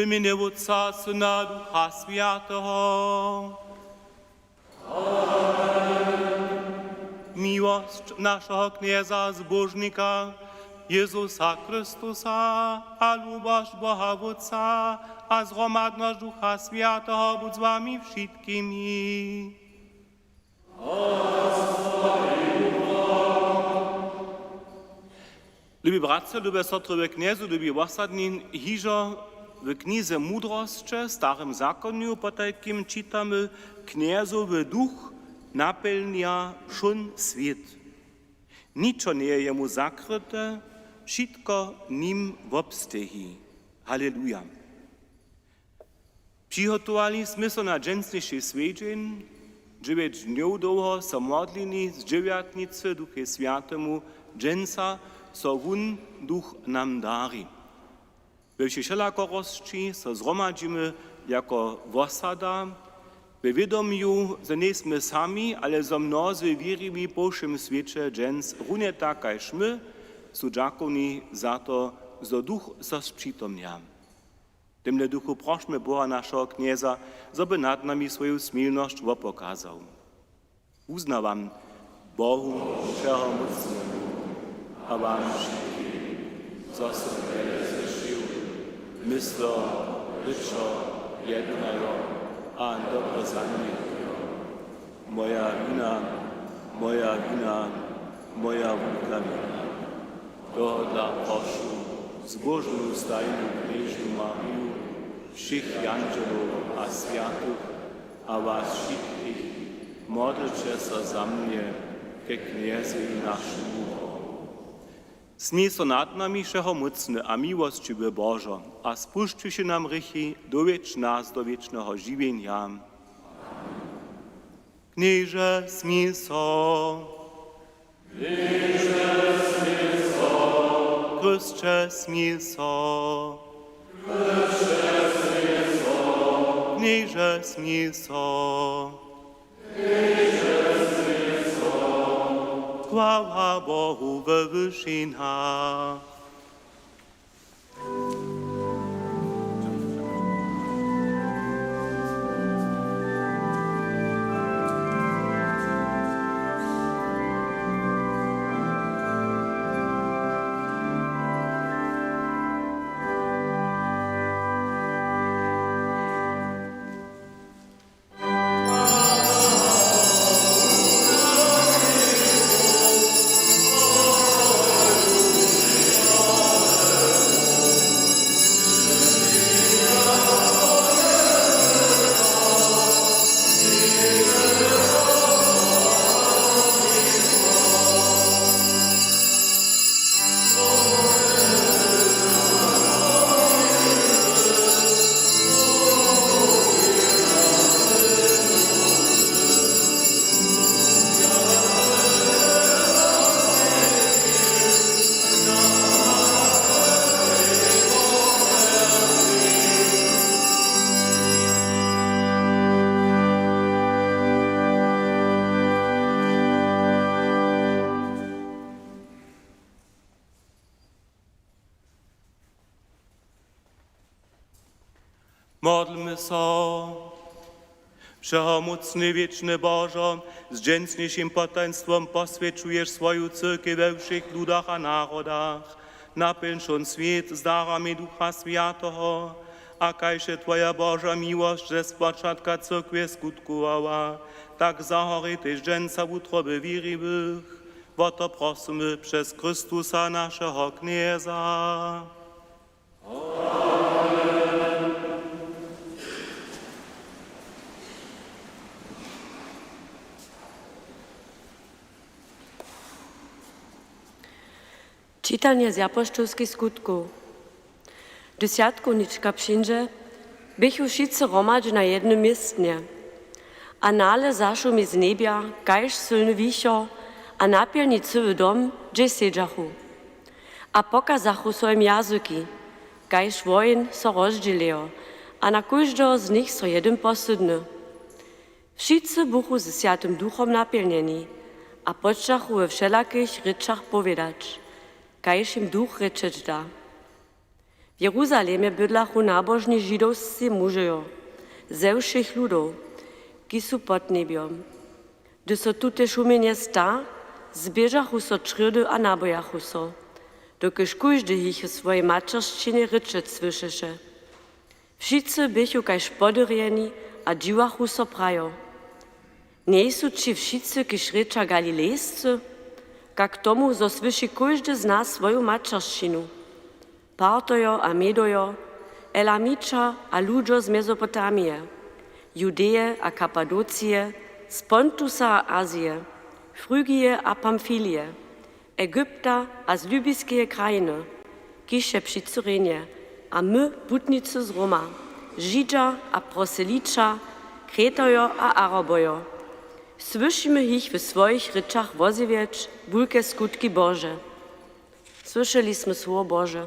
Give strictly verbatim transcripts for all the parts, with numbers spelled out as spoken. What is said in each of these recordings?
W mjenje Wótca, Syna, Ducha Swjateho. Miłosć našeho Knjeza, Zbóžnika Jězusa Chrystusa, a lubosć Boha Wótca, a zhromadnosć Ducha Swjateho budź z wami wšitkimi. Lubi bratřa, lube sotry we Knjezu, lubi wosadni, hižo w knize Mudrosće, Starym zakonju, potajkim čitamy: Knjezowy duch napjelnja wšón swět. Ničo njeje jemu zakryte, wšitko nim wobsteji. Haleluja. Přihotowali smy so na dźensniši swjedźeń. Dźewjeć dnjow dołho so modlili z dźewjatnicy Duchej Swjatemu, dźensa so wón, duch, nam dari. We wšej wšelakorosći so zhromadźimy jako wosada, we wědomju, zo njejsmy sami, ale zo mnozy wěrimi po wšěm swěće dźens runje tak kaž my su dźakowni za to, zo duch so spřitomnja. W temle duchu prošmy Boha, našeho Knjeza, zo by nad nami swoju smilnosć wopokazał. Wuznawam Bohu Wšehomócnemu a wam wšitkim, zo sym wjele zhrěšił, myslo, rěčo, jednajo a dobre zanjechajo. Moja wina, moja wina, moja wulka wina. Tohodla prošu zbóžnu stajnu knježnu Mariju, wšěch jandźelow a swjatych a was wšitkich, modlće so za mnje ke Knjezej, našemu Bohu. Smil so nad nami, wšehomócny a miłosćiwy Božo, a spušćiwši nam hrěchi, dowjedź nas do wěčneho žiwjenja. Knježe, smil so. Knježe, smil so. Chrysće, smil so. Chrysće, smil so. Knježe, smil so. Knježe, smil so. Chwała Bohu we wyšinach. Modlmy so. Wšehomócny, wěčny Božo, z dźensnišim potajnstwom poswjećuješ swoju cyrkej we wšěch ludach a narodach. Napjelń wšón swět z darami Ducha Swjateho, a kaž je twoja Boža miłosć ze spočatka cyrkwje skutkowała, tak zahori tež dźensa wutroby wěriwych. Wo to prosymy přez Chrystusa, našeho Knjeza. Čitanje z apoštołskich Skutkow. Hdyž swjatkownička přińdźe, běchu wšitcy hromadźe na jednym městnje. A nale zašu mi z njebja kaž sylny wichor a napjelni cyły dom, hdźež sedźachu. A pokazachu so jim jazyki, kaž woheń so rozdźělejo, a na kóždeho z nich so jedyn posydny. Wšitcy buchu ze Swjatym Duchom napjelnjeni a počachu we wšelakich rěčach powědać, kaž jim Duch rěčeć da. W Jeruzalemje bydlachu nabožni židowscy mužojo ze wšěch ludow, kiž su pod njebjom. Hdyž so tute šuměnje sta, zběžachu so črjódy a nabojachu so, dokelž kóždy jich w swojej maćeršćinje rěčeć słyšeše. Wšitcy běchu kaž podyrjeni a dźiwachu so prajo: Njejsu ći wšitcy, kiž rěča galilejscy? Kak tomu, zo słyši kóždy z nas swoju maćeršćinu? Partojo a Medojo, Elamića a ludźo z Mezopotamije, Judeje a Kapadocije, z Pontusa a Azije, Frygije a Pamfilije, Egypta a z libijskeje krajiny, kiž je při Cyrenje, a my, putnicy z Roma, Židźa a proselića, Kretojo a Arabojo, słyšimy jich w swojich rěčach wozjewjeć wulke skutki Bože. Słyšeli smy słowo Bože.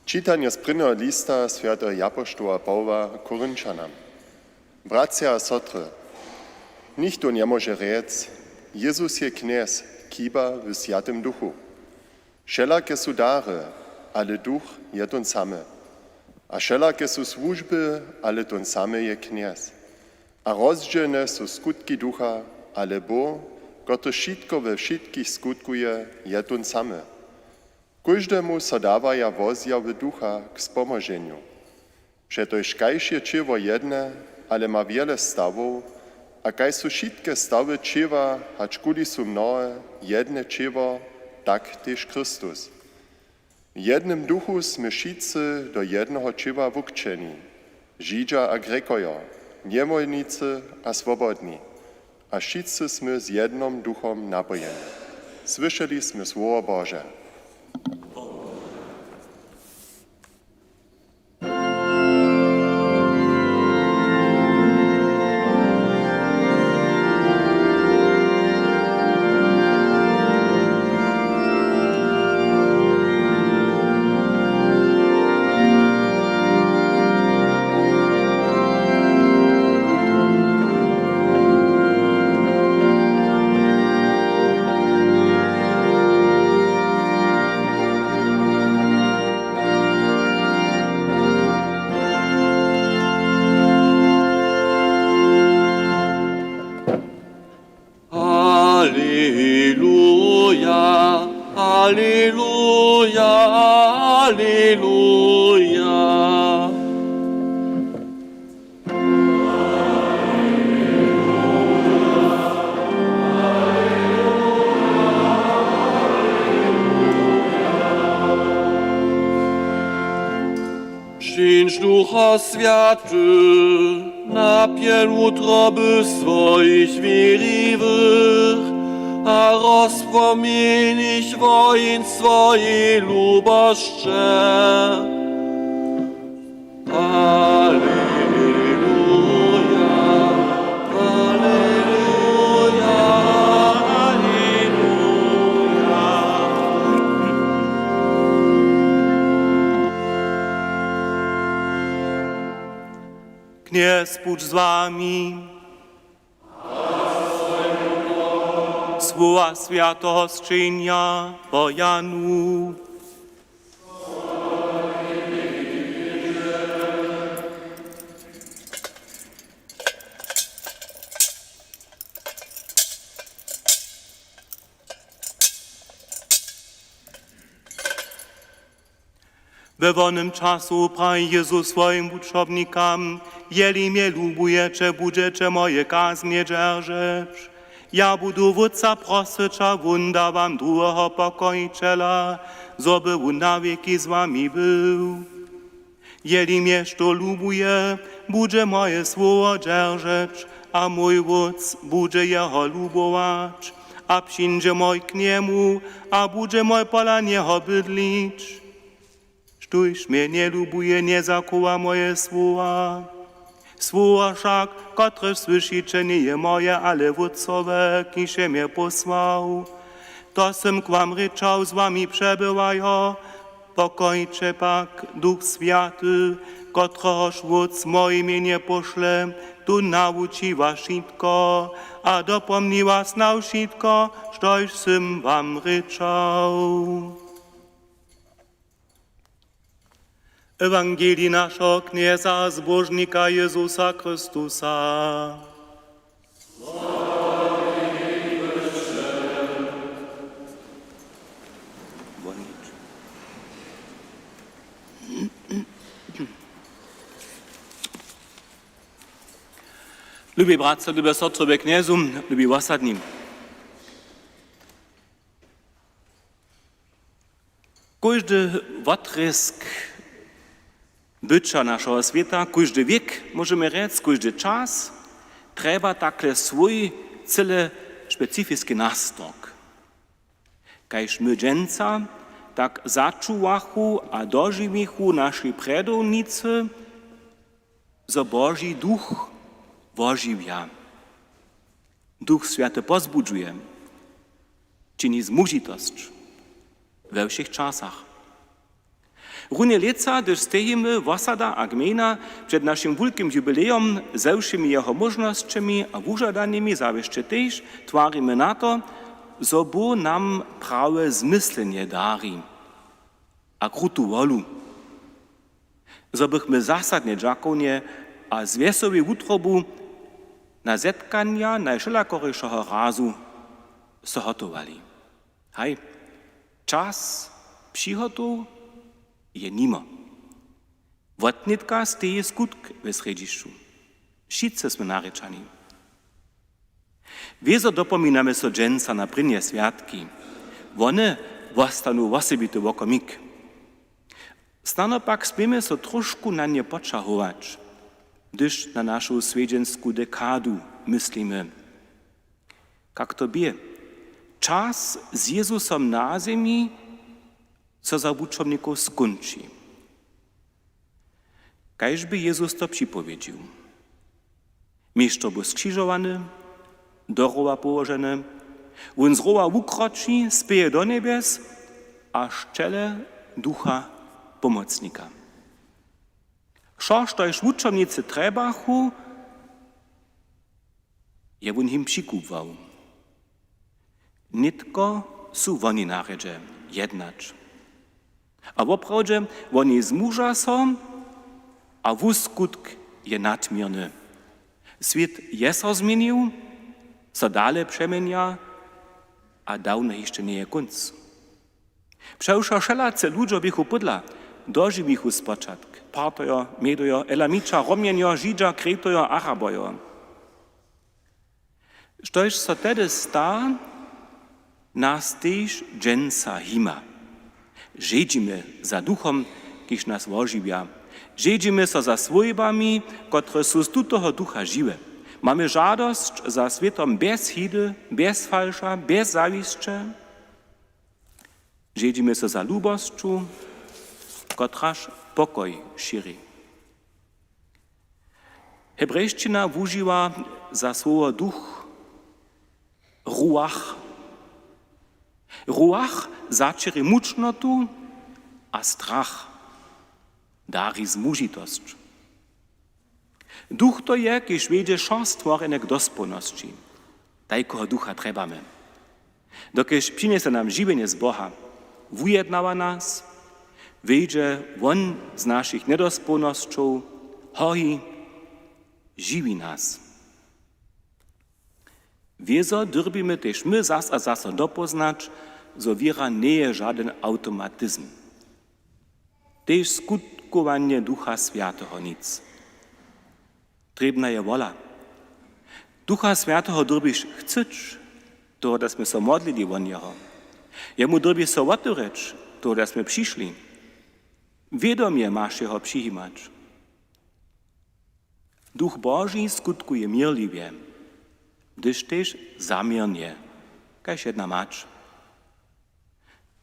Čitanje z prěnjeho lista swjateho japoštoła Pawoła Korinćanam. Bratřa a sotry, nichtó njemóže rjec: Jezus je Knjez, chiba w Swjatym Duchu. Wšelake su dary, ale Duch je tón samy. A wšelake su słužby, ale tón samy je Knjez. A rozdźělne su skutki Ducha, ale Bóh, kotryž wšitko we wšitkich skutkuje, je tón samy. Kóždemu so dawaja wozjawy Ducha k spomoženju. Přetož kaž je ćěło jedne, ale ma wjele stawow, a kaž su wšitke stawy ćěła, hačkuli su mnohe, jedne ćěło, tak tež Chrystus. W jednym Duchu smy wšitcy do jedneho ćěła wukćeni, Židźa a Grjekojo, njewolnicy a swobodni, a wšitcy smy z jednym Duchom napojeni. Słyšeli smy słowo Bože. Aleluja, aleluja, aleluja. Přińdź, Ducho Swjaty, napjelń wutroby swojich wěriwych a rozpłomjeń jich woheń swojej lubosće. Aleluja, aleluja, aleluja. Knjez budź z wami. Słowa swjateho sćenja po Janu. We wonym času praji Jezus swojim wučobnikam: Jeli mje lubujece, budźece moje kaznje dźeržeć. Ja budu Wótca prosyć a wón da wam druheho pokojićela, zo by wón na wěki z wami był. Jeli mje što lubuje, budźe moje słowo dźeržeć, a mój Wótc budźe jeho lubować, a přińdźemoj k njemu a budźemoj pola njeho bydlić. Štóž mje njelubuje, njezachowa moje słowa. Słowa wšak, kotrež słyšiće, njeje moje, ale Wótcowe, kiž je mje pósłał. To sym k wam rěčał, z wami přebywajo. Pokojiće pak, Duch Swjaty, kotrehož Wótc w mojej mjenje póšle, tón nawuči was wšitko a dopomni was na wšitko, štož sym wam rěčał. Ewangelij našeho Knjeza a Zbóžnika Jezusa Chrystusa. Lubi bratřa, lube sotry we Knjezu, lubi wosadni. Kóždy wotrězk byća našeho swěta, kóždy wěk, móžemy rjec, kóždy čas trjeba takle swój cyle specifiski nastork. Kaž my dźensa tak začuwachu a dožiwichu naši prjedownicy, zo Boži Duch wožiwja. Duch Swjaty pozbudźuje, čini zmužitosć we wšěch časach. Runje lětsa, hdyž stejimy wosada a gmejna před našim wulkim jubilejom ze wšěmi jeho móžnosćemi a wužadanjemi, zawěsće tež twarimy na to, zo Bóh nam prawe zmyslenje dari a krutu wolu, zo bychmy zasadnje dźakownje a z wjesołej wutrobu na zetkanja najwšelakorješeho razu so hotowali. Haj, čas přihotow je nimo. Wotnětka steji skutk we srjedźišću. Wšitcy smy narěčani. Wězo dopominamy so dźensa na prěnje swjatki. Wone wostanu wosebity wokomik. Snano pak směmy so trošku na nje poćahować, hdyž na našu swjedźensku dekadu myslimy. Kak to bě, čas z Jezusom na zemi so za wučomnikow skónči. Kaž by Jezus to připowědźił. Měšto bu skřižowany, do rowa połoženy, wón z rowa wukroči, spěje do njebjes a šćele Ducha Pomocnika. Wšo, štož wučomnicy trjebachu, je wón jim přikubłał. Nětko su woni na rjedźe jednać. A woprawdźe, woni zmuža so a wuskutk je nadměrny. Swět je so změnił, so dale přeměnja, A dawno hišće njeje kónc. Přewšo wšelacy ludźo běchu pódla, dožiwichu spočatk: Partojo, Medojo, Elamića, Romnjenjo, Židźa, Kretojo, Arabojo. Štož so tehdy sta, nas tež dźensa hima. Žedźimy za duchom, kiž nas wožiwja. Žedźimy so za swójbami, kotrež su z tutoho ducha žiwe. Mamy žadosć za swětom bjez hidy, bjez falša, bjez zawisće. Žedźimy so za lubosću, kotraž pokoj šěri. Hebrejšćina wužiwa za słowo duch ruach. Ruach zaćěri mučnotu a strach, dari zmužitosć. Duch to je, kiž wjedźe wšo stworjene k dospołnosći. Tajkeho ducha trjebamy. Dokelž přinjese nam žiwjenje z Boha, wujednawa nas, wjedźe won z našich njedospołnosćow, hoji, žiwi nas. Wězo dyrbimy tež my zas a zaso dopóznać, zo wěra njeje žadyn awtomatizm. Tež skutkowanje Ducha Swjateho nic. Trěbna je wola. Ducha Swjateho dyrbiš chcyć, tohodla smy so modlili won jeho. Jemu dyrbiš so wotewrěć, tohodla smy přišli. Wědomje maš jeho přijimać. Duch Boži skutkuje měrliwje, hdyž tež zaměrnje, kaž jedna mać.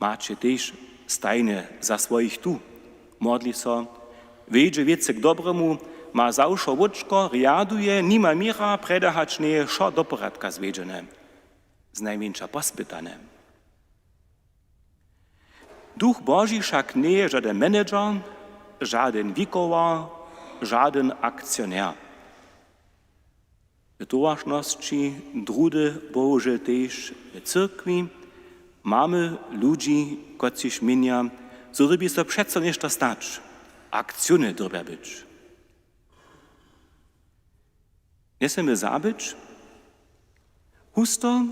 Mać je tež stajnje za swojich tu, modli so, wjedźe wěcy k dobremu, ma za wšo wóčko, rjaduje, nima měra, prjedy hač njeje wšo do porjadka zwjedźene, znajmjeńša pospytane. Duch Boži wšak njeje žadyn manager, žadyn wikołar, žadyn akcioner. W towaršnosći druhdy, bohužel tež w cyrkwi, mamy ludźi, kotřiž měnja, zo dyrbi so přeco něšto stać, akciony dyrbja być. Njesměmy zabyć, husto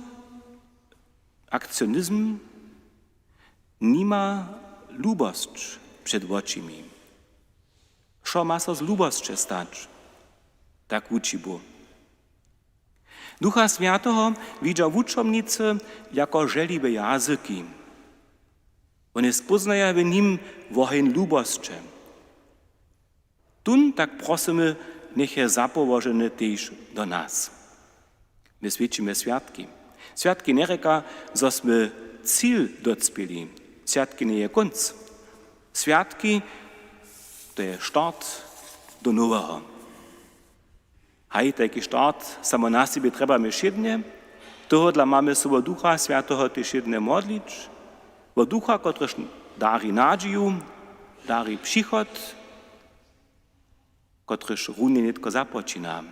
akcionizm nima lubosć před wočimi. Wšo ma so z lubosće stać, tak wuči Bóh. Ducha Swjateho widźa wučomnicy jako žehliwe jazyki. Wone spóznaja w nim woheń lubosće. Tón, tak prosymy, njech je zapołoženy tež do nas. My swjećimy swjatki. Swjatki njerěka, zo smy cil docpěli. Swjatki njeje kónc. Swjatki, to je start do noweho. Haj, tajki start samo na sebje trjebamy wšědnje. Tohodla mamy so wot Ducha Swjateho tež wšědnje modlić. Wot Ducha, kotryž dari nadźiju, dari přichod, kotryž runje nětko započina,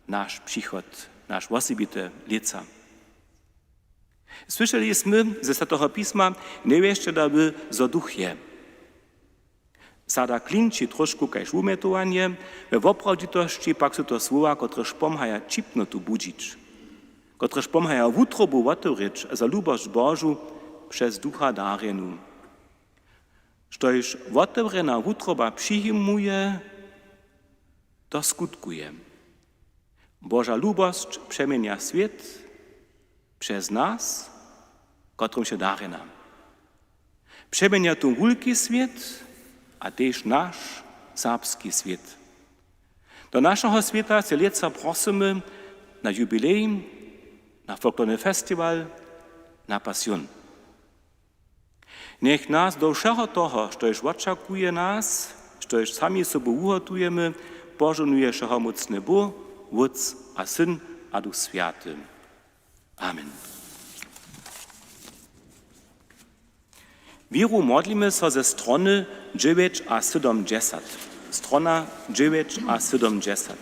naš přichod, naš wosebity lětsa. Słyšeli smy ze Swjateho pisma, njewěsće da wy, zo Duch je. Sada klinči tróšku kaž wumjetowanje, we woprawdźitosći pak su to słowa, kotrež pomhaja ćipnotu budźić, kotrež pomhaja wutrobu wotewrěć za lubosć Božu přez Ducha darjenu. Štož wotewrjena wutroba přijimuje, to skutkuje. Boža lubosć přeměnja swět přez nas, kotrymž je darjena. Přeměnja tón wulki swět a tež naš serbski swět. Do našeho swěta sej lětsa prosymy na jubilej, na folklorny festiwal, na Passion. Njech nas do wšeho toho, štož wočakuje nas, štož sami sobu wuhotujemy, požohnuje wšehomócny Bóh, Wótc a Syn a Duch Swjaty. Amen. Wěru modlimy so ze strony dźewjeć a sydomdźesat. Strona dźewjeć a sydomdźesat.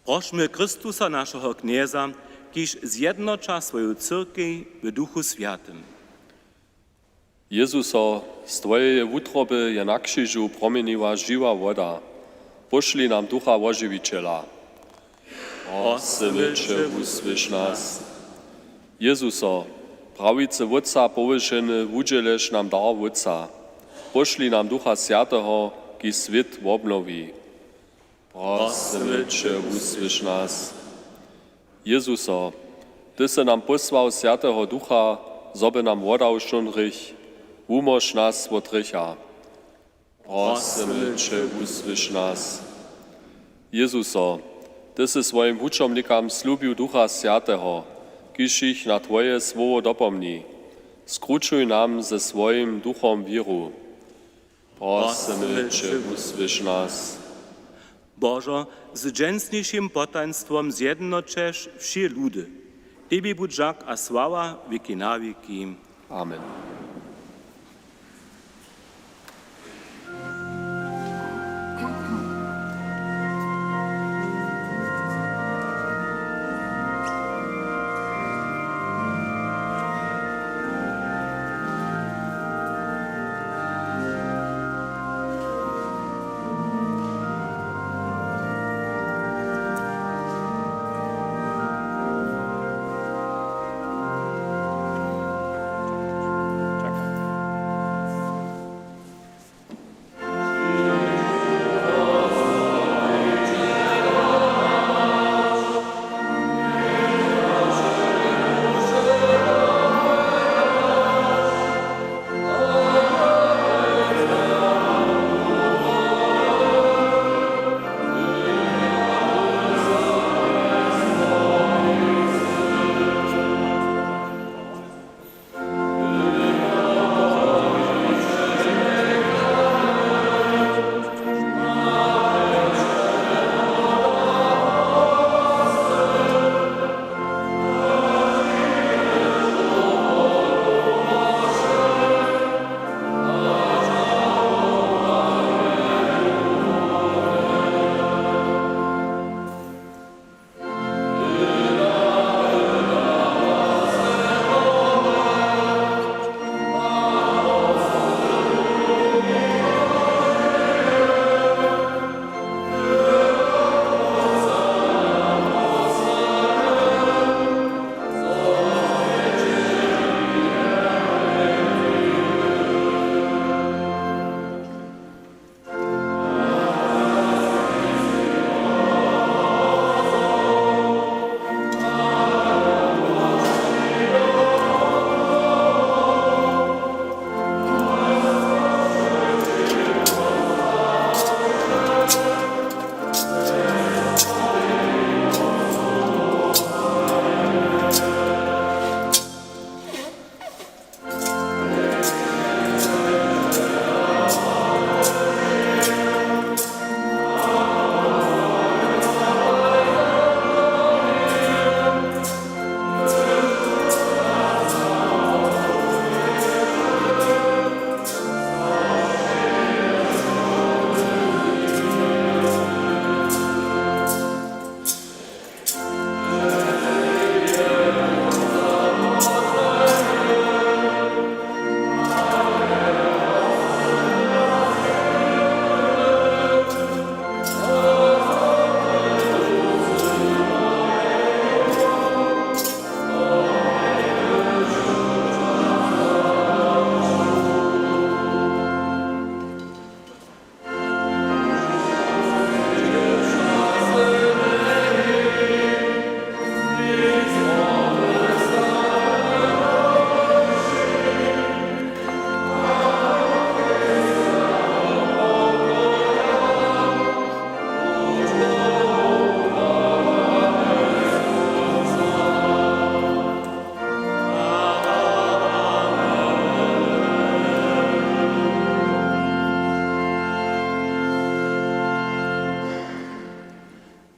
Prošmy Chrystusa, našeho Knjeza, kiž zjednoća swoju cyrkej w Duchu Swjatym. Jezuso, z twojeje wutroby je na křižu promjeniła žiwa woda. Pošli nam Ducha Wožiwićela. Prosymy će, wusłyš nas. Jezuso, prawicy Wótca powyšeny, wudźěleš nam dar Wótca. Pošli nam Ducha Swjateho, kiž swět wobnowi. Prosymy će, wusłyš nas. Jezuso, ty sy nam pósłał Swjateho Ducha, zo by nam wodał wšón hrěch. Wumóž nas wot hrěcha. Prosymy će, wusłyš nas. Jezuso, ty sy swojim wučomnikam slubił Ducha Swjateho, kiž jich na twoje słowo dopomni. Skrućuj nam ze swojim Duchom wěru. Prosymy će, wusłyš nas. Božo, z dźensnišim potajnstwom zjednoćeš wšě ludy. Tebi budź dźak a sława wěki na wěki. Amen.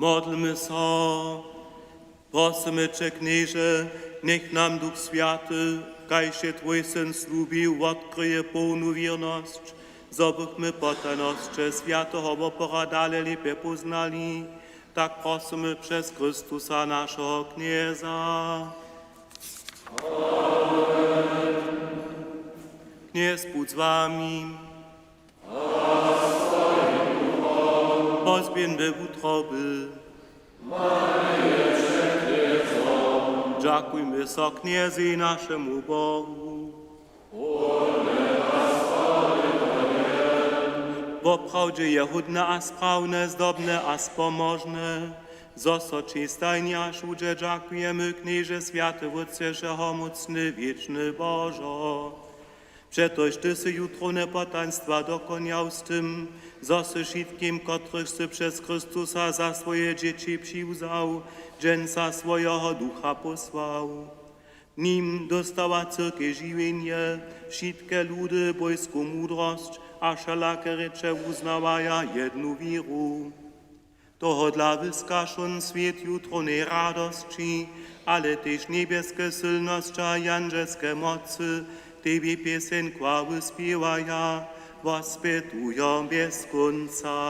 Modlmy so. Prosymy će, Knježe, njech nam Duch Swjaty, kaž je twój Syn slubił, wotkryje połnu wěrnosć, zo bychmy potajnosće swjateho wopora dale lěpje póznali. Tak prosymy přez Chrystusa, našeho Knjeza. Knjez budź z wami. Pozběhńmy wutroby. Dźakujmy so Knjezej, našemu Bohu. Woprawdźe je hódne a sprawne, zdobne a spomožne, zo so ći stajnje a wšudźe dźakujemy, Knježe, swjaty Wótče, wšehomócny, wěčny Božo. Přetož ty sy jutrowne potajnstwa dokonjał z tym, zo sy wšitkim, kotrychž sy přez Chrystusa za swoje dźěći přiwzał, dźensa swojeho Ducha pósłał. Nim dóstała cyrkej žiwjenje, wšitke ludy, bójsku mudrosć a wšelake rěče wuznawaja jednu wěru. Tohodla wyska wšón swět jutrownej radosći, ale tež njebjeske sylnosće a jandźelske mocy tebi pěsenku a wuspěwaja: Wospjetujo bjez kónca.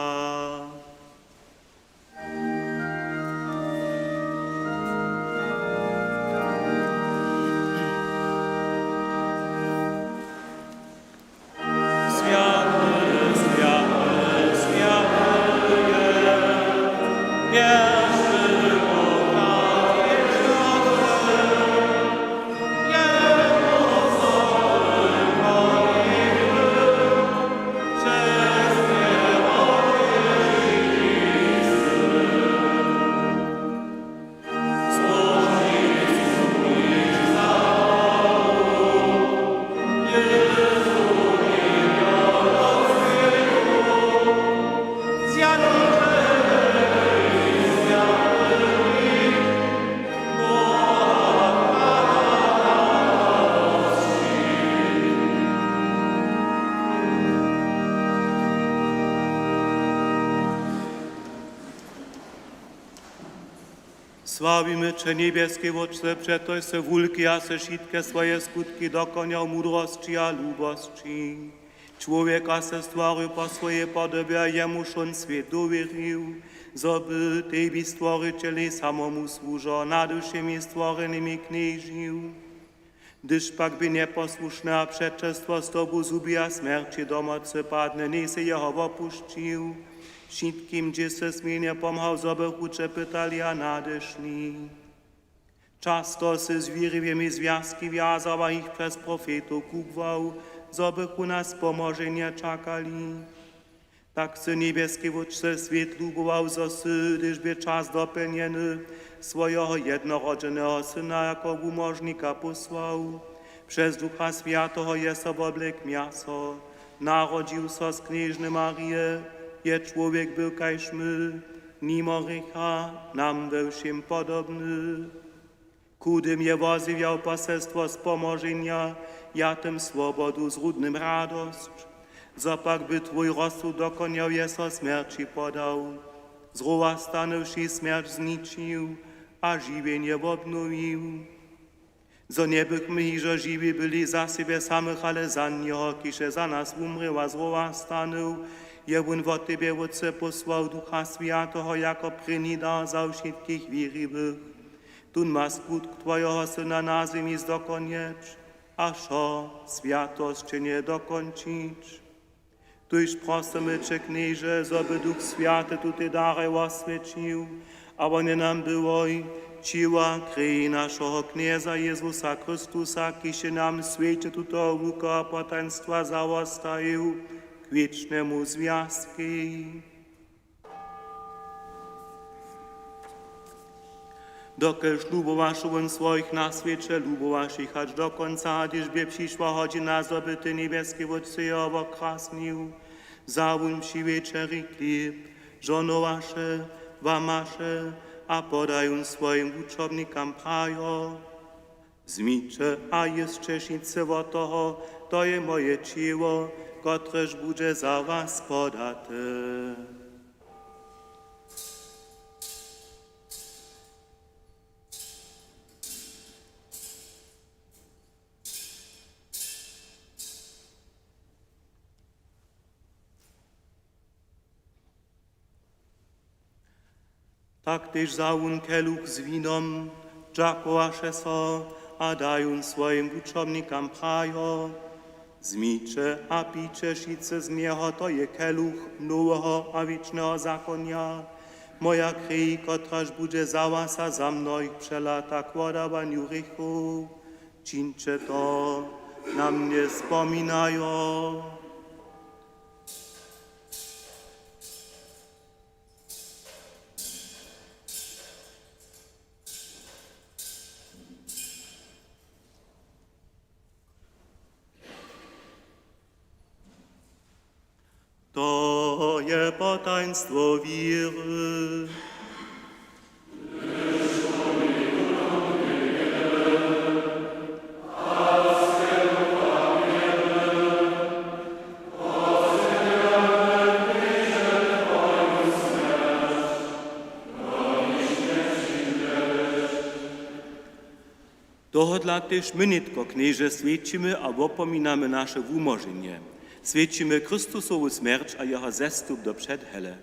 Sławimy će, njebjeski Wótče, přetož sy wulki a sy wšitke swoje skutki dokonjał w mudrosći a lubosći. Čłowjeka sy stworił po swojej podobje a jemu wšón swět dowěrił, zo by tebi, Stworićelej, samomu słužo, nady wšěmi stworenymi knježił. Hdyž pak bě njeposłušne a přećelstwo z tobu zhubi a smjerći do mocy padny, njejsy jeho wopušćił. Wšitkim dźě sy směrnje pomhał, zo bychu će pytali a nadešli. Často sy z wěriwymi zwjazki wjazał a jich přez profetow kubłał, zo bychu na spomoženje čakali. Tak sy, njebjeski Wótče, swět lubował, zo sy, hdyž bě čas dopjelnjeny, swojeho jednorodźeneho Syna jako wumožnika pósłał. Přez Ducha Swjateho je so woblekł mjaso, narodźił so z knježny Marije, je čłowjek był kaž my, nimo hrěcha, nam we wšěm podobny. Chudym je wozjewjał poselstwo spomoženja, jatym swobodu, zrudnym radosć. Zo pak by twój rozsud dokonjał, je so smjerći podał. Zrowa stanywši, smjerć zničił a žiwjenje wobnowił. Zo njebychmy hižo žiwi byli za sebje samych, ale za njeho, kiž je za nas wumrěł a zrowa stanył, je wón wot tebje, Wótče, pósłał Ducha Swjateho jako prěni dar za wšitkich wěriwych. Tón ma skutk twojeho Syna na zemi zdokonjeć a wšo swjatosćenje dokónčić. Tuž prosymy će, Knježe, zo by Duch Swjaty tute dary woswjećił, a wone nam byłoj ćěła, krej našeho Knjeza Jezusa Chrystusa, kiž je nam w swěće tutoho wulkeho potajnstwa zawostajił, k wěčnemu zwjazkej. Dokelž lubowaše wón swojich na swěće, lubowaše jich hač do kónca, a hdyž bě přišła hodźina, zo by ty, njebjeski Wótče, jeho wokrasnił, wza wón při wječeri chlěb, žohnowaše, łamaše a podał wón swojim wučobnikam, prajo: Wzmiće a jěsće wšitcy wot toho, to je moje ćěło, kotrež budźe za was podate. Tak tež wza wón keluch z winom, dźakowaše so a da jón swojim wučomnikam, prajo: Wzmiće a pijće wšitcy z njeho, to je keluch noweho a wěčneho zakonja, moja krej, kotraž budźe za was a za mnohich přelata k wodawanju hrěchow. Čińće to na mnje spominajo. To je potajnstwo wěry. Tohodla tež my nětko, Knježe, swjećimy a wopominamy naše wumóženje. Swjećimy Chrystusowu smjerć a jeho zestup do předhele.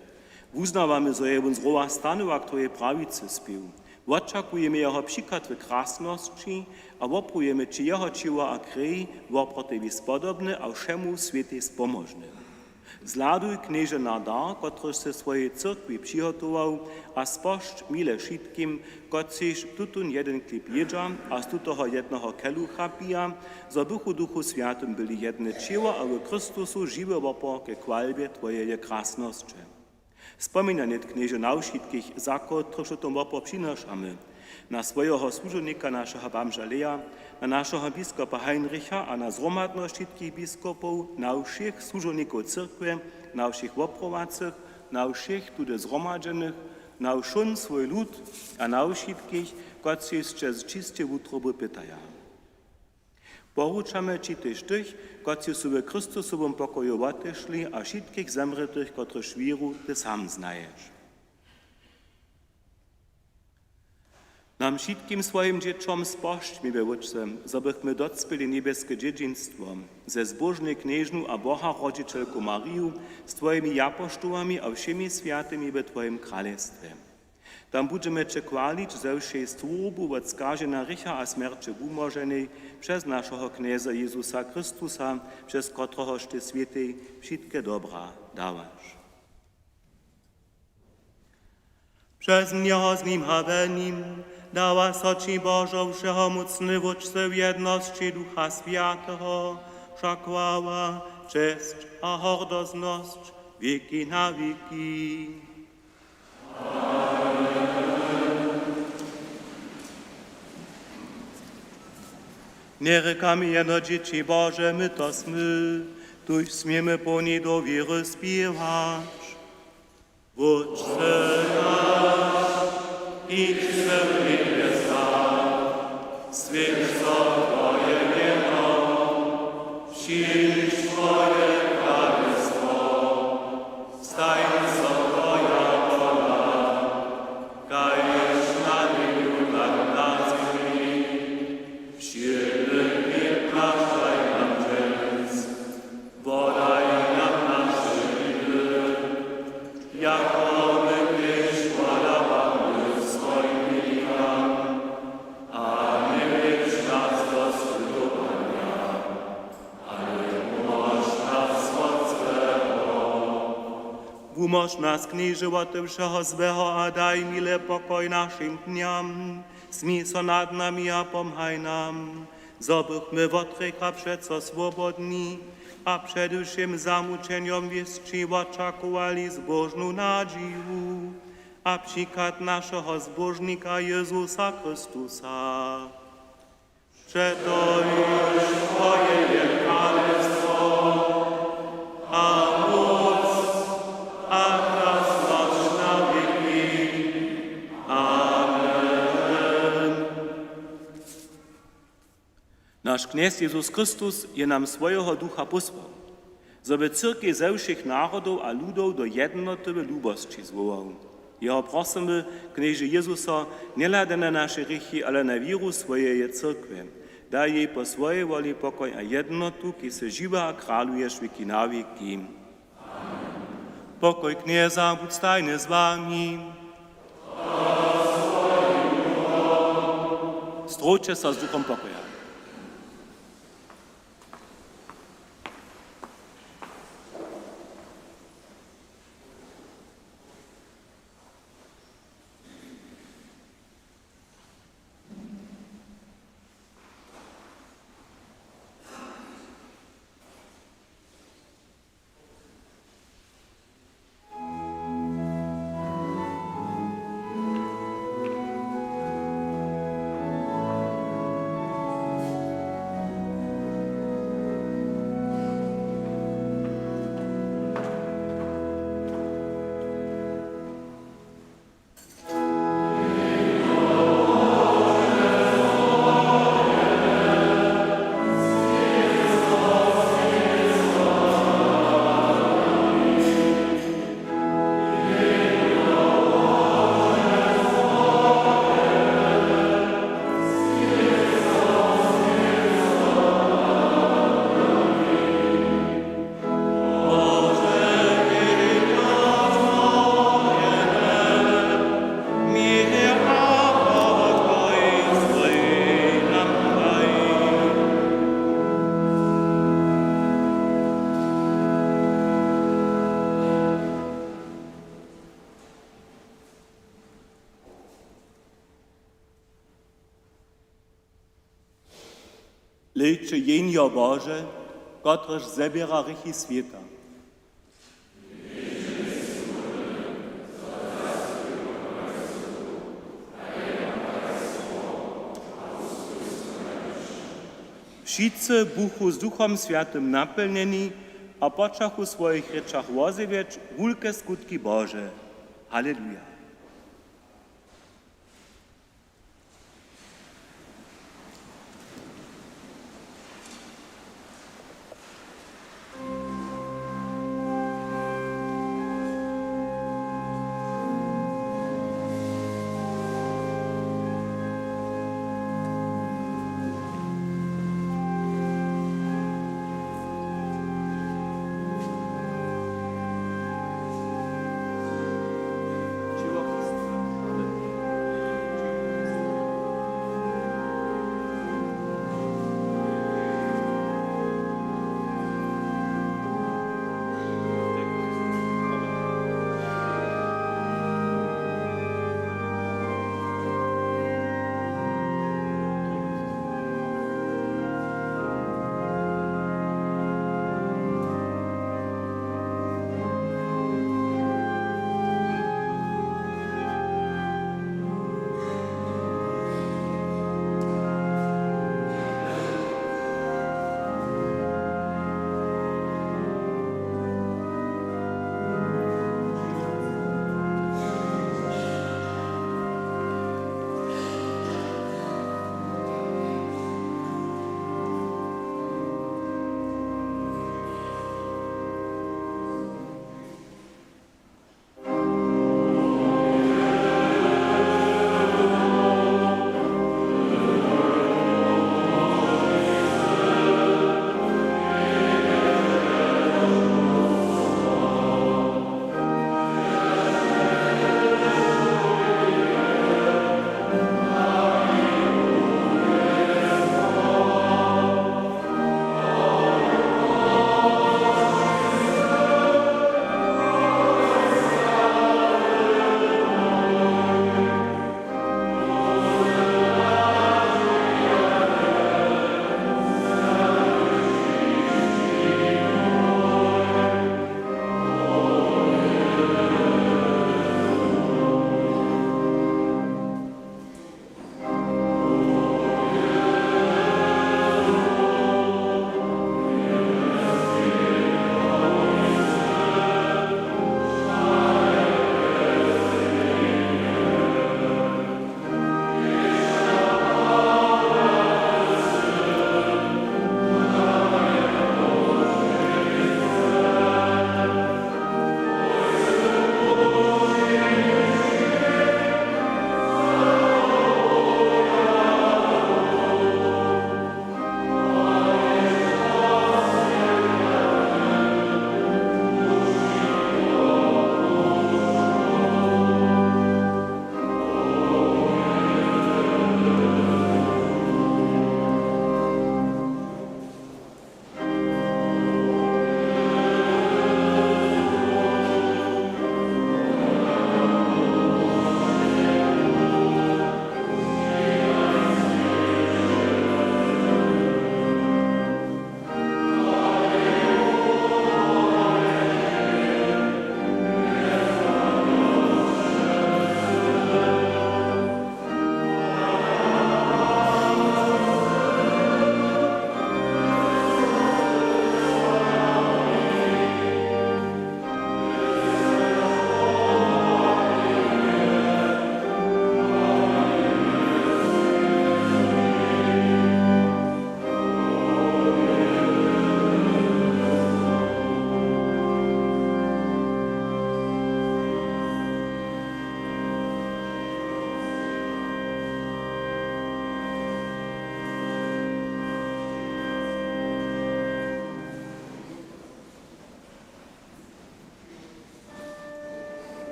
Wuznawamy, zo je wón z rowa stanył a k twojej prawicy spěł. Wočakujemy jeho přichod w krasnosći a wopruwjemy ći jeho ćěło a krej, woprotewi spodobne a wšemu swětej spomóžne. Zhladuj, Knježe, na dar, kotryž sy swojej cyrkwi přihotował, a spožč mile wšitkim, kotřiž tutón jedyn chlěb jědźa a z tutoho jednoho kelucha pija, zo bychu w Duchu Swjatym byli jedne ćěło a w Chrystusu žiwy wopor ke chwalbje twojeje krasnosće. Spominaj nětk, Knježe, na wšitkich, za kotrychž tutón wopor přinašamy, na swojeho słužownika, našeho bamža Leja, na našeho biskopa Heinricha a na zhromadnosć wšitkich biskopow, na wšěch słužownikow cyrkwje, na wšěch woprowacych, na wšěch tudy zhromadźenych, na wšón swój lud a na wšitkich, kotřiž sće z čisćej wutroby pytaja. Poručamy ći tež tych, kotřiž su w Chrystusowym pokoju wotešli, a wšitkich zemrětych, kotrychž wěru ty sam znaješ. Nam wšitkim, swojim dźěćom, spožč, miły Wótče, zo bychmy docpěli njebjeske dźědźinstwo ze zbóžnej Knježnu a Boha rodźićelku Mariju, z twojimi japoštołami a wšěmi swjatymi w twojim kralestwje. Tam budźemy će chwalić ze wšej stwórbu wot skaženja hrěcha a smjerće wumóženej, přez našeho Knjeza Jezusa Chrystusa, přez kotrehož ty swětej wšitke dobra dawaš. Přez njeho, z nim a we nim dawa so ći, Božo, wšehomócny Wótče, w jednosći Ducha Swjateho wša chwała, česć a hordoznosć wěki na wěki. Njerěkamy jeno dźěći Bože, my to smy, tuž směmy połni dowěry spěwać: Wótče naš, kiž sy w njebjesach, swjeć so twoje mjeno, přińdź twoje kralestwo, stań so twoja wola, kaž na njebju, tak na zemi. Wšědny chlěb naš daj nam dźens, wodaj nam naše winy, jako my tež wodawamy swojim winikam, a njewjedź nas do spytowanja, ale wumóž nas wot złeho. Wumóž nas, Knježe, wot wšeho złeho a daj mile pokoj našim dnjam. Smil so nad nami a pomhaj nam, zo bychmy wot hrěcha přeco swobodni a před wšěm zamućenjom wěsći wočakowali zbóžnu nadźiju a přichad našeho Zbóžnika Jezusa Chrystusa. Přetož twoje je kralestwo a móc a krasnosć na wěki. Amen. Naš Knjez Jezus Chrystus je nam swojeho Ducha pósłał, zo by cyrkej ze wšěch narodow a ludow do jednoty w lubosći zwołał. Jeho prosymy, Knježe Jezuso, njehladaj na naše hrěchi, ale na wěru swojeje cyrkwje. Daj jej po swojej woli pokoj a jednotu, kiž sy žiwy a kraluješ wěki na wěki. Pokoj Knjeza budź stajnje z wami. Zdrowće so z duchom pokoja. Hlejće, Jehnjo Bože, kotrež zběra hrěchi swěta. Wšitcy buchu z Duchom Swjatym napjelnjeni a počachu w swojich rěčach wozjewjeć wulke skutki Bože. Haleluja.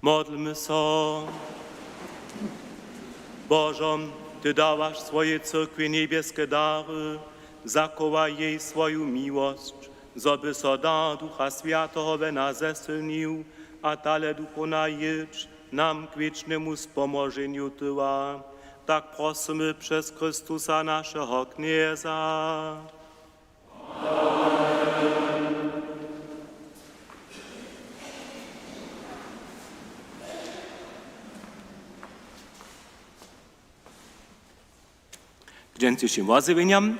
Modlmy so. Božo, ty dawaš swojej cyrkwi njebjeske dary, zachowaj jej swoju miłosć, zo by so dar Ducha Swjateho we nas zesylnił a tale duchowna jědź nam k wěčnemu spomoženju tyła. Tak prosymy přez Chrystusa, našeho Knjeza. K dźensnišim wozjewjenjam.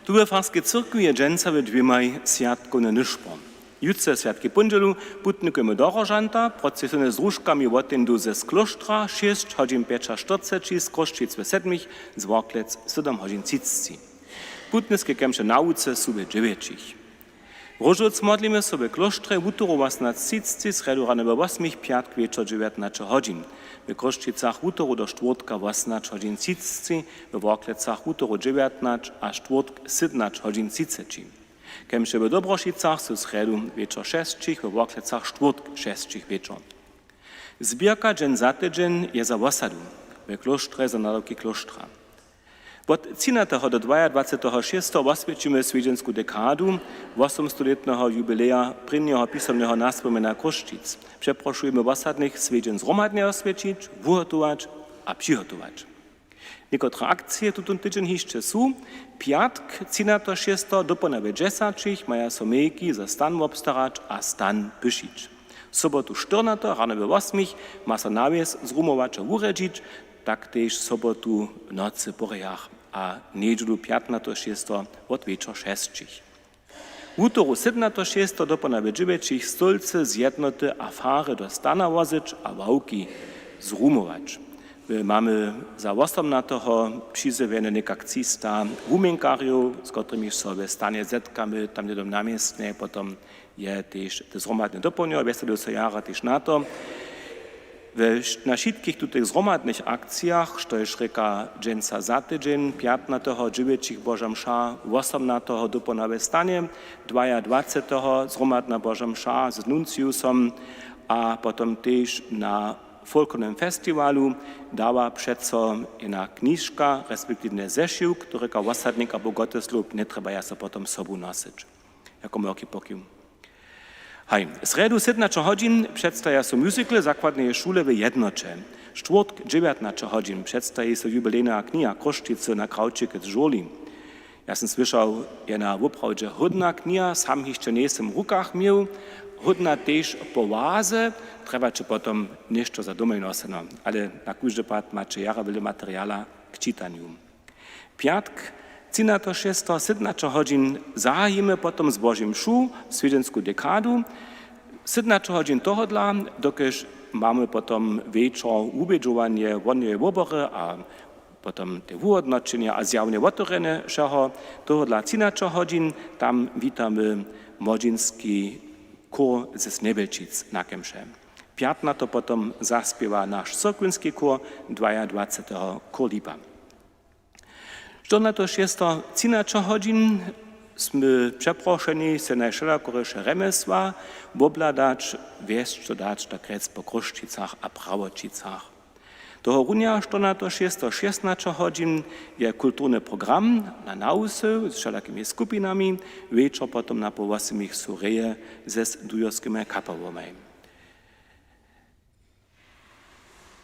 Tu we farskej cyrkwi je dźensa we dwěmaj swjatkowne nyšpor. Jutře, swjatki póndźelu, putnikujemy do Rožanta, procesijnje z róžkami wotejdu z klóštra, šěsć hodźin pjećaštyrceći, z Chrósćic we sedmich, z Worklec sydom hodźin třiceći. Putniske kemše na łuce su we dźewjećich. Róžowc modlimy so we klóštrje wutoru wosomnaće třiceći, srjedu rano we wosmich, pjatk wječor dźewjatnaće hodźin. We Chrósćicach wutoru do štwórtka wosomnaće hodźin třiceći, we Worklecach wutoru dźewjatnaće a štwórtk sydomnaće hodźin třiceći. Kemše we Dobrošicach su srjedu wječor šesćich, we Worklecach štwórtk šesćich wječor. Zběrka dźeń za tydźeń je za wosadu we klóštrje za nadawki klóštra. Wot třinateho do dwajadwaceteho šesteho woswjećimy swjedźensku dekadu wosomstolětneho jubileja prěnjeho pisomneho naspomjena Chrósćic. Přeprošujemy wosadnych swjedźeń zhromadnje woswjećić, wuhotować a přihotować. Někotre akcije tutón tydźeń hišće su: pjatk, třinateho šesteho, dopołdnja we dźesaćich maja so mejki za stan wobstarać a stan pyšić. Sobotu, štyrnateho, rano we wosmich ma so nawjes zrumowaćo wurjedźić, tak tež sobotu w nocy po rejach a njedźelu, pjatnateho šesteho, wot wječor šesćich. Wutoru, sydomnateho šesteho, dopołdnja we dźewjećich stólcy z jednoty a fary do stana wozyć a ławki zrumować. My mamy za wosomnateho přizjewjene někak třista wuměnkarjow, z kotrymiž so we stanje zetkamy tam hnydom na městnje, potom je tež te zhromadne dopołdnjo, wjeselił so jara tež na to. We wš-, na wšitkich tutych zhromadnych akcijach, štož rěka dźensa za tydźeń, pjatnateho dźewjećich Boža mša, wosomnateho dopołdnja we stanje, dwajadwaceteho zhromadna Boža mša z nunciusom a potom tež na folklornym festiwalu dawa přeco jedna knižka, respektiwnje zešiwk, kotryka wosadnik abo Gotteslob njetrjebaja so potom sobu nosyć. Jako małki pokiw. Haj, srjedu, sydomnaće hodźin, předstaja so musical zakładneje šule w Jednoće. Štwórtk, dźewjatnaće hodźin, předstaji so jubilejna kniha Chrósćicy na krawčikec žurli. Ja sym słyšał, jedna woprawdźe hódna kniha, sam hišće njejsym w rukach měł, hódna tež powaze, trjebaće potom něšto za domoj noseno, ale na kóždy pad maće jara wjele materiala k čitanju. Pjatk, třinateho šesteho, sydomnaće hodźin, zahajimy potom z Božej mšu swjedźensku dekadu. Sydomnaće hodźin tohodla, dokelž mamy potom wječor wubědźowanje wohnjoweje wobory a potom te wuhódnoćenja a zjawne wotewrjenje wšeho. Tohodla třinaće hodźin, tam witamy młodźinski chór z Njebjelčic na kemše. Pjatnato potom zaspěwa naš cyrkwinski chór, dwajadwaceteho chór Lipa. Štyrnateho šesteho, třinaće hodźin, smy přeprošeni sej najwšelakoriše rjemjesła wobhladać, wjesć to dać tak rjec po Chrósćicach a Prawoćicach. Tohorunja štyrnateho šesteho, šěsnaće hodźin, je kulturny program na nawusył z wšelakimi skupinami, wječor potom na poł wosmich su reje ze studijorskimi kapałomaj.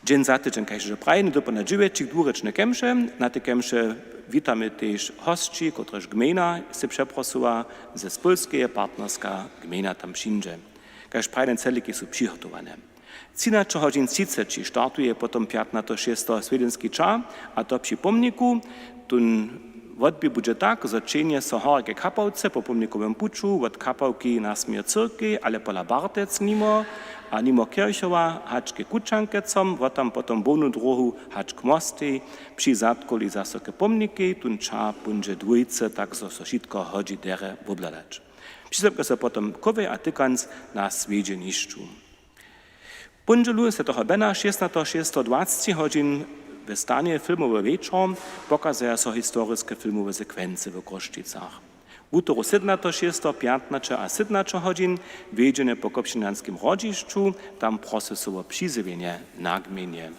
Dźeń za tydźeń, kaž hižo prajene, dopołdnja dźewjećich dwurěčne kemše. Na te kemše witamy tež hosći, kotrež gmejna sej přeprosyła, z Pólskeje partnerska gmejna tam přińdźe. Kaž prajene, celiki su přihotowane. Třinaće hodźin třiceći startuje potom pjatnateho šesteho swjedźenski ča, a to při pomniku. Tón wotběh budźe tak, zo ćehnje so horje ke kapałce po pomnikowym puću wot kapałki na směr cyrkej, ale pola Bartec nimo a nimo Kirchowa hač ke Kućankecom, wot tam potom hłownu dróhu hač k mostej, při zadkowli zaso ke pomnikej. Tón ča póńdźe dwójce, tak zo so wšitko hodźi derje wobhladać. Přizamknje so potom chowjej a tykanc na swjedźenišću. Póndźelu, swjateho Bena, šěsnateho šesteho, dwaceći hodźin, w stanje Filmowy wječor pokazuja so historiske filmowe sekwency w Chrósćicach. Wutoru sydomnateho šesteho pjatnaće a sydomnaće hodźin wjedźenje po Kopšinanskim hrodźišću, tam prosy so wo přizjewjenje na gmejnje.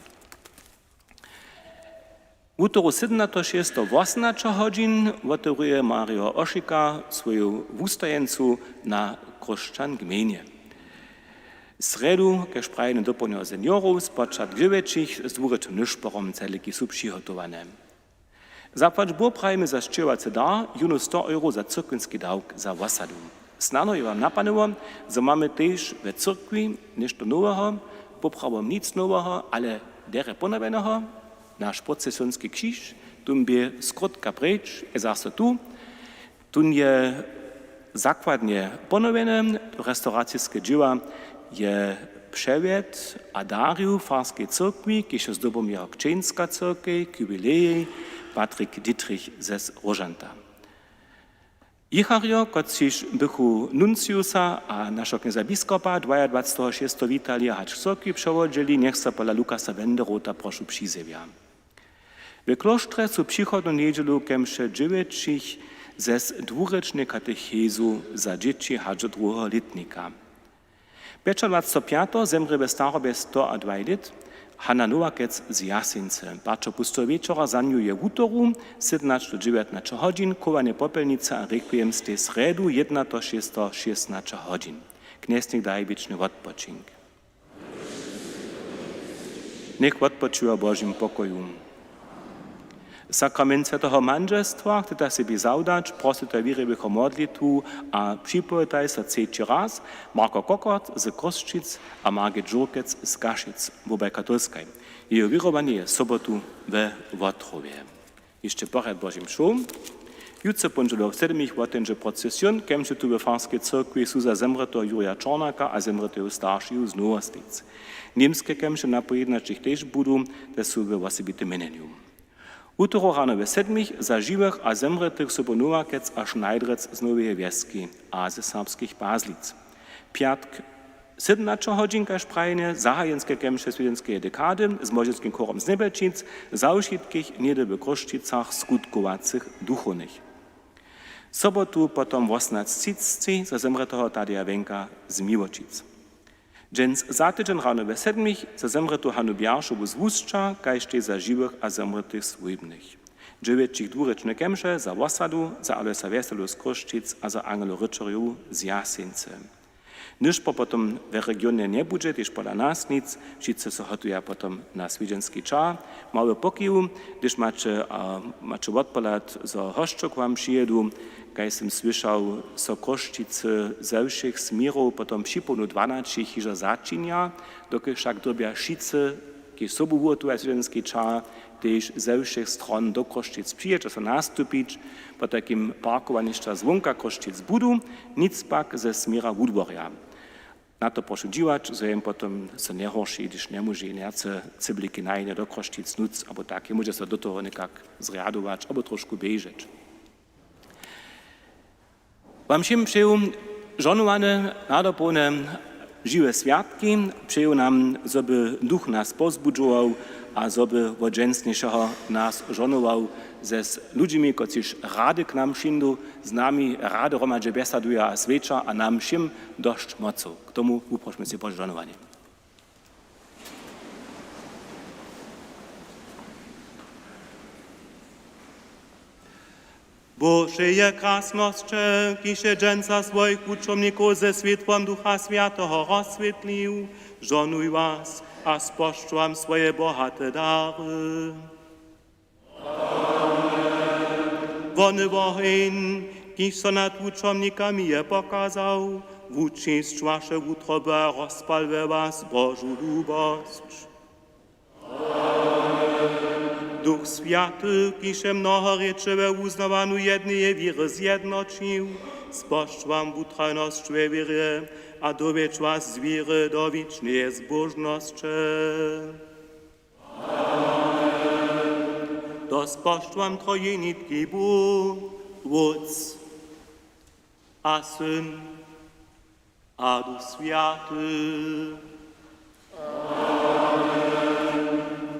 Wutoru sydomnateho šesteho wosomnaće hodźin wotewruje Marijo Ošika swoju wustajeńcu na Chróšćan gmejnje. Srjedu, kaž prajenje dopołdnjowe seniorow, spočatk dźewjećich z dwurěčnym nyšporom, cedliki su přihotowane. Zapłać Bóh prajimy za sćěhowacy dar, jónu sto euro za cyrkwinski dawk za wosadu. Snano je wam napanyło, zo mamy tež we cyrkwi něšto noweho, poprawom nic noweho, ale derje ponowjeneho. Naš procesjonski křiž, tón bě skrótka preč, je zaso tu. Tón je zakładnje ponowjeny, restauraciske dźěła je přewjedł a darił farskej cyrkwi, kiž je zdobom jeho křćeńska cyrkej k jubilejej Patrik Dietrich z Róžanta. Jěcharjo, kotřiž bychu nunciusa a našeho knjeza biskopa dwajadwaceteho šesteho witali a hač k cyrkwi přewodźili, njech so pola Lukasa Wenderota prošu přizjewja. W klóštrje su přichodnu njedźelu kemše dźewjećich ze dwurěčnej katechezu za dźěći hač do druheho lětnika. Pjećadwaceteho pjateho zemrě we starobje sto a dwaj lět Hanna Nowakec z Jaseńcy. Paćo pusteho wječora za nju je wutoru, sydomnaće do dźewjatnaće hodźin, chowanje popjelnicy a rekwiem stej srjedu, jednateho šesteho, šěsnaće hodźin. Knjez njech daje wěčny wotpočink. Njech wotpočiwa w Božim pokoju. Sakrament swjateho mandźelstwa chceta sebi zawdać, prosytaj wěriwych wo modlitwu a připowitaj so třeći raz: Marko Kokot z Chrósćic a Margit Žurkec z Kašic, wobaj katolskaj. Jeju wěrowanje je sobotu we Wotrowje. Hišće porjad Božim mšu. Jutře póndźelu w sedmich woteńdźe procesjon, kemše tu we farskej cyrkwi su za zemrěteho Jurja Čornaka a zemrěteju staršeju z Nowostlic. Němske kemše na poł jědnaćich tež budu, te su we wosebitym měnjenju. Wutoru rano we sedmich za žiwych a zemrětych sobu Nowakec a Šnajdrec z Noweje Wjeski a ze Serbskich Pazlic. Pjatk sydomnaće hodźin kaž prajenje zahajenske kemše swjedźenskeje dekady z młodźinskim chórom z Njebjelčic, za wšitkich něhdy w Chrósćicach skutkowacych duchownych. Sobotu potom wosomnaće třiceći za zemrěteho Tadeja Wenka z Miłočic. Dźens za tydźeń rano we sedmich za zemrětu Hanu Bjaršowu z Łusća, kaž tež za žiwych a zemrětych swójbnych. Dźewjećich dwurěčne kemše za wosadu, za Alojsa Wjeselu z Chrósćic a za Angelu Ryćerjowu z Jaseńcy. Nyšpor potom we regionje njebudźe, tež pola nas nic, wšitcy so hotuja potom na swjedźenski čar. Mały pokiw, hdyž maće, a, maće wotpohlad, zo hosćo k wam přijědu, kaž sym słyšał, so Chrósćicy ze wšěch směrow potom připołdnju dwanaćich hižo začinja, dokelž wšak dyrbja wšitcy, kiž sobu wuhotuja swjedźenski čar, tež ze wšěch stron do Chrósćic přijěć a so nastupić, potajkim parkowanišća zwonka Chrósćic budu, nic pak ze směra wudworja. Na to prošu dźiwać, zo je jim potom so njehorši, hdyž njemóže jinace cybliki na jene do Chrósćic nuc, abo tak, jim móže so do toho někak zrjadować, abo trošku běžeć. Wam wšěm přeju žohnowane, nadopołne, žiwe swjatki. Přeju nam, zo by duch nas powzbudźował a zo by wot dźensnješeho nas žohnował ze z ludźimi, kotřiž rady k nam přińdu, z nami rady hromadźe bjesaduja a swjeća a nam wšěm dosć mocow. K tomu wuprošmy sej Bože žohnowanje. Božeje krasnosće, kiž sy dźensa swojich wučomnikow ze swětłom Ducha Swjateho rozswětlił, žohnuj was a spožč wam swoje bohate dary. Wony woheń, kiž so nad wučomnikami je pokazał, wučisć waše wutroby a rozpal we was Božu lubosć. Duch Swjaty, kiž je mnohe rěče we wuznawaniu jedneje wěry zjednoćił, spožč wam wutrajnosć we wěrje a dowjedź was z wěry do wičneje zbóžnosće. To spožč wam trojenitki Bóh, Wótc a Syn a Duch Swjaty. Amen.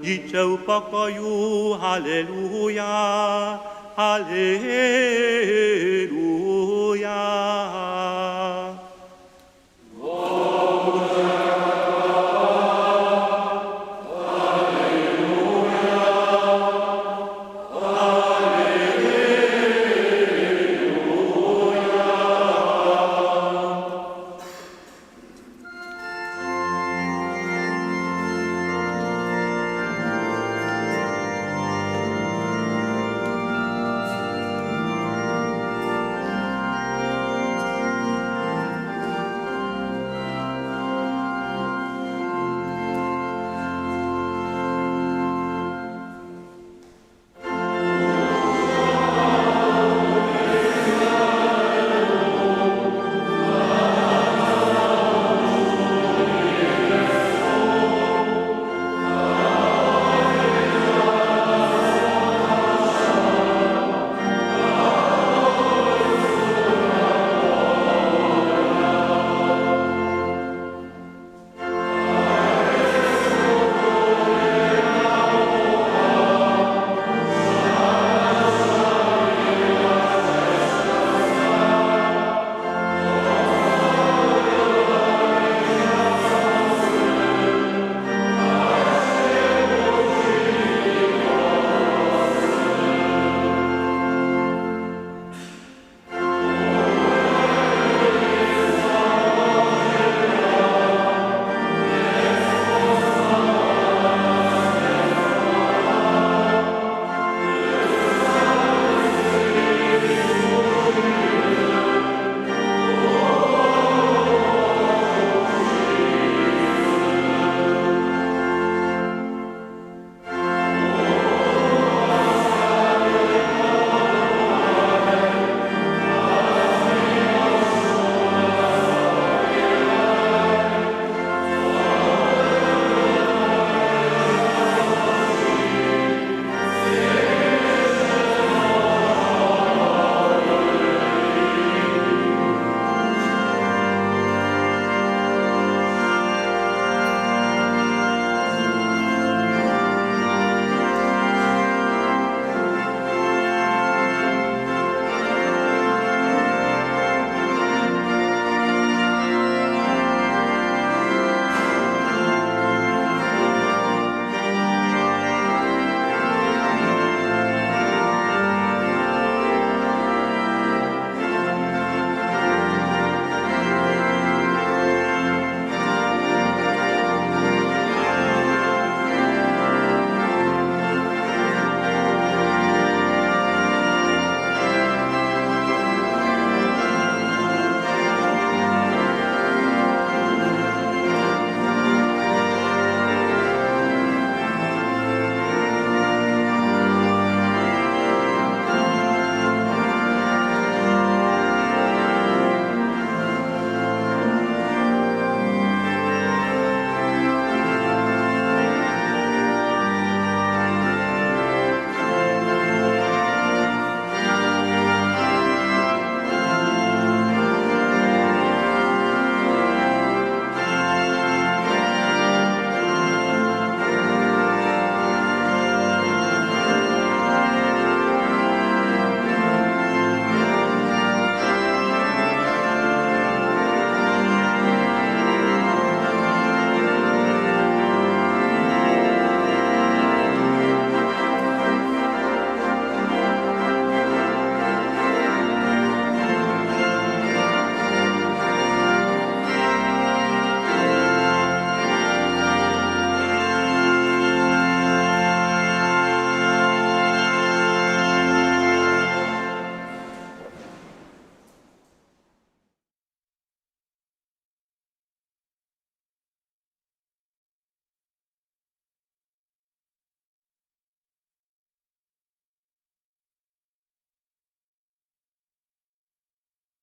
Jidźće w pokoju, haleluja, haleluja. ja.